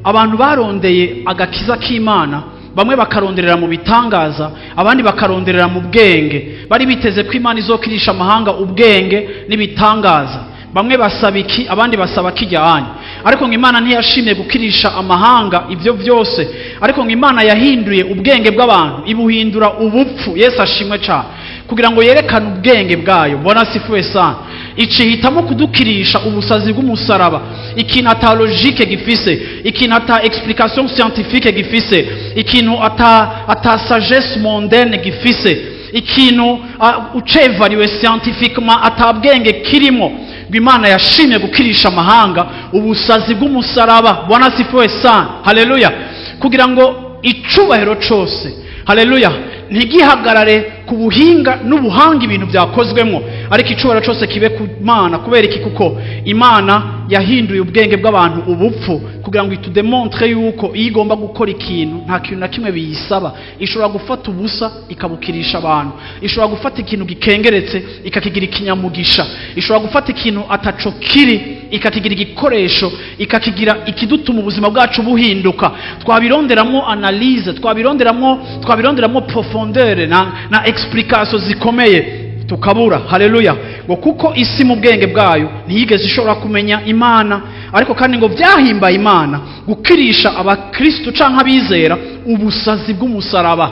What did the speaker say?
Abantu barondeye agakiza k'Imana, bamwe bakaronderera mu bitangaza, abandi bakaronderera mu bwenge. Bari biteze ko Imana izokirisha amahanga ubwenge n'ibitangaza. Bamwe basaba iki, abandi basaba kijyanye. Ariko ngo Imana ntiyashimye gukirisha amahanga ibyo byose, ariko ngo Imana yahinduye ubwenge bw'abantu ibuhindura ubupfu. Yesu ashimwe cyane, kugira ngo yerekane ubwenge bwayo. Bwana asifiwe sana. Icihitamo kudukirisha ubusazi bw'umusaraba, ikintu ata logique gifise, ikintu ata explication scientifique gifise, ikintu ata sagesse mondaine gifise, ikintu ucevariwe scientifiquement ata bwenge kirimo. Imana yashimye gukirisha amahanga ubusazi bw'umusaraba. Bwana asifiwe sana, haleluya, kugira ngo icubahiro cose, haleluya, ntigihagarare ku buhinga n'ubuhanga ibintu byakozwemo, ariko icubahiro cose kibe ku Mana. Kubera iki? Kuko Imana yahinduye ubwenge bw'abantu ubupfu kugira ngo itudemontre yuko iyo igomba gukora ikintu nta kintu na kimwe biyisaba. Ishobora gufata ubusa ikabukirisha abantu, ishobora gufata ikintu gikengeretse ikakigira ikinyamugisha, ishobora gufata ikintu ataco kiri ikakigira igikoresho, ikakigira ikidutuma ubuzima bwacu buhinduka. Twabironderamo analyse, twabironderamo profondeur na explication zikomeye, tukabura. Haleluya. Ngo kuko isi mu bwenge bwayo ntiyigeze ishobora kumenya Imana, ariko kandi ngo byahimbaye Imana gukirisha abakristo canke abizera ubusazi bw'umusaraba.